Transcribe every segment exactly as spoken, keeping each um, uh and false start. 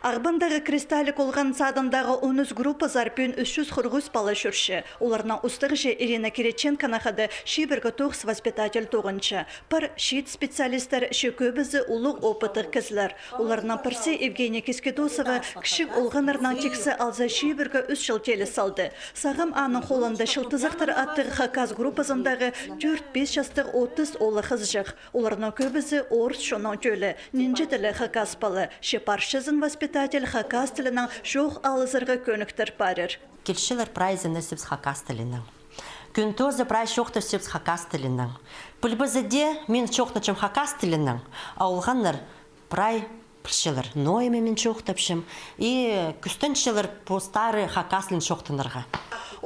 Ағбандағы «Кристаллик» олған садындағы он ӱс группазар пӱӱн ӱс чӱс хырых ӱс пала чӧрче. Оларның устағҷы Ирина Кириченконаң хада чибіргі тоғыс воспитатель тоғынча. Пар чиит специалисттер, че кӧбізі улуғ опыттығ кізілер. Оларның пірсі, Евгения Кискидосова, кічіг олғаннарнаң тиксі алза чибіргі ӱс чыл тееліс салды. Сағам аның холында «Чылтызахтар» аттығ хакас группазындағы тӧрт-пис частығ отыс оолах-хызыҷах. Оларның кӧбізі орыс чонның тӧлі, нинҷе тілі хакас пала, че парчазын воспитатель хакас тілінең чоох алызарға кӧніктір парир. Килчелер прайзына сибіс хакас тілінең. Кӱн тооза прай чоохтапчабыс хакас тілінең. Пілбезі дее, мин чоохтапчам хакас тілінең, а олғаннар прай пілчелер, ноо ниме мин чоохтапчам, и кӱстенчелер постары хакас тілінең чоохтанарға.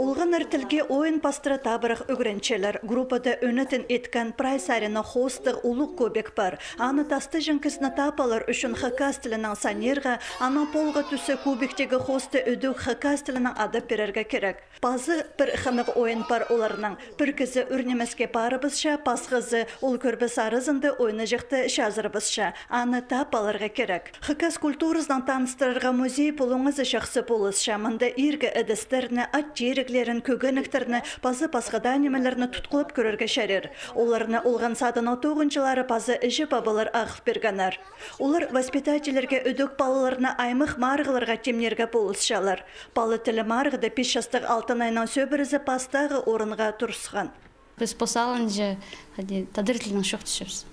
Олғаннар тілге ойын пастыра табырах ӱгренчелер. Группада ӧнетін иткен прай саринаң хоостығ улуғ кубик пар. Аны тастыҷаң кізіні тап алар ӱчӱн хакас тілінең санирға, анаң полға тӱссе, кубиктегі хоосты ідӧк хакас тілінең адап пирерге кирек. Пазы пір хынығ ойын пар оларның. Пір кізі ӱр нимеске парыбысча, пасхазы ол кӧрбес аразында ойнаҷахты чазырыбысча. Аны тап аларға кирек. Хакас культуразынаң таныстырарға музей полуңазы чахсы полысча. Мында иргі ідістерні, ат тиріглерін, кӧгенектерні паза пасха даа нимелерні тутхылап кӧрерге чарир. Оларны олған садының тоғынҷылары паза іҷе-пабалар ағыл пиргеннер. Олар воспитательлерге ідӧк палаларны аймах марығларға тимнирге полысчалар. Пала тілі марығда пис частығ Алтынайның сӧбірезі пастағы орынға турысхан. Піс пос алынҷа, хайди, тадар тілінең чоохтапчабыс.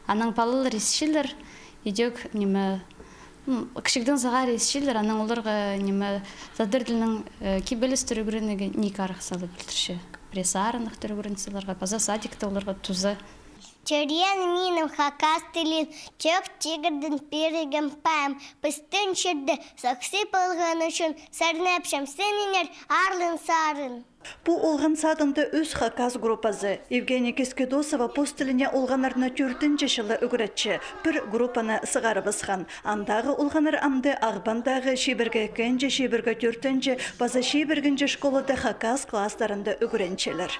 Анаң палалар исчелер, ідӧк, ниме, м, кічігдең сығара исчелер, анаң оларға, ниме, тадар тілінең, э, кибелістер ӱгренерге ниик арах сала пілдірче. Пірее сарынахтар ӱгрен саларға, паза садикте оларға туза. Тӧреен минің хакас тілім, чӧк тигірдең пирігем паам. Пістің чирде сахсы полған ӱчӱн сарнапчам синінер арлын-сарын. Пу олған садында ӱс хакас группазы. Евгения Кискидосова пос тіліне олғаннарны тӧртінҷі чылы ӱгретче, пір группаны сығарыбысхан. Андағы олғаннар амды Ағбандағы чибіргі ікінҷі, чибіргі тӧртінҷі паза чибіргінҷі школада хакас класстарында ӱгренчелер.